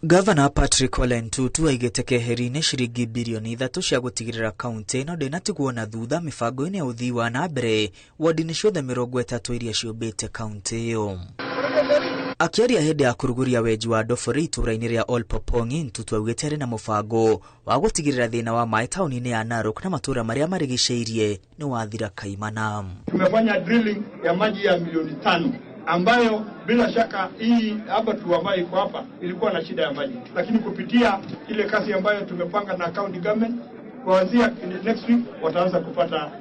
Gavana Patrick Ole Ntutu aigĩte keheri-inĩ ciringi birioni 3 cia gũtigĩrĩra kaunti ĩno ndĩnatigwo na thutha mĩbango-inĩ ya ũthii wa na mbere wodi-inĩ ciothe 30 iria ciũmbĩte kaunti ĩyo. Akĩaria hĩndĩ ya kũrugũria wenji wa ndobori itũũra-inĩ rĩa Olpopong'i, Ntutu augĩte arĩ na mũbango wa gũtigĩrĩra thĩna wa maĩ taũni-inĩ ya Narok na matũũra marĩa marigicĩirie nĩ wathira kaimana. Tumefanya drilling ya maji ya milioni 5 ambayo bila shaka hii hapa tu ambayo iko hapa ilikuwa na shida ya maji, lakini kupitia ile kazi ambayo tumepanga na county government, kuanzia next week wataanza kupata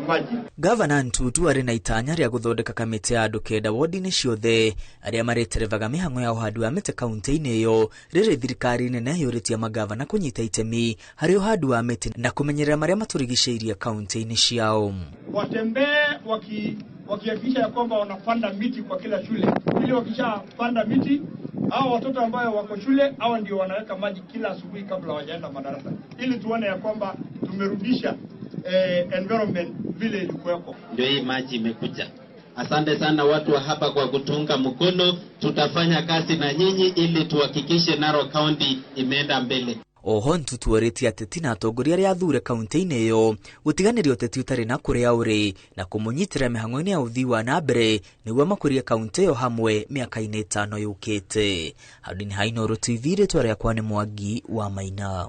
maji. Gavana Ntutu arĩ na itanya rĩa gũthondeka kamĩtĩ ya andũ 9 wodi-inĩ ciothe arĩa marĩterebaga mĩhang'o ya ũhandi wa mĩtĩ kaunti-inĩ ĩyo, rĩrĩ thirikari nene yũrĩtie magavana kũnyita itemi harĩ ũhandi wa mĩtĩ na kũmenyerera marĩa matũrigicĩirie kaunti-inĩ ciao. Watembee wakihakikisha ya kwamba wanapanda miti kwa kila shule, ili wakishapanda miti hao watoto ambayo wako shule hao ndio wanaweka maji kila asubuhi kabla hawajaenda madarasa, ili tuone ya kwamba tumerudisha environment vile ilikuweko. Ndio hii maji imekuja. Asante sana watu wa hapa kwa kutunga mkono. Tutafanya kazi na nyinyi ili tuhakikishe Narok County imeenda mbele. Oho Ntutu orĩtie ateti na atongoria arĩa athure kaunti-inĩ ĩyo gũtiganĩria ũteti ũtarĩ na kũrĩa ũrĩ na kũmũnyitĩrĩra mĩhang'o-inĩ ya ũthii wa na mbere nĩguo makũrie kaunti ĩyo hamwe mĩaka-inĩ 5 yũkĩte. Handũ-inĩ ha Inooro TV, rĩtwa rĩakwa nĩ Mwangi wa Maina.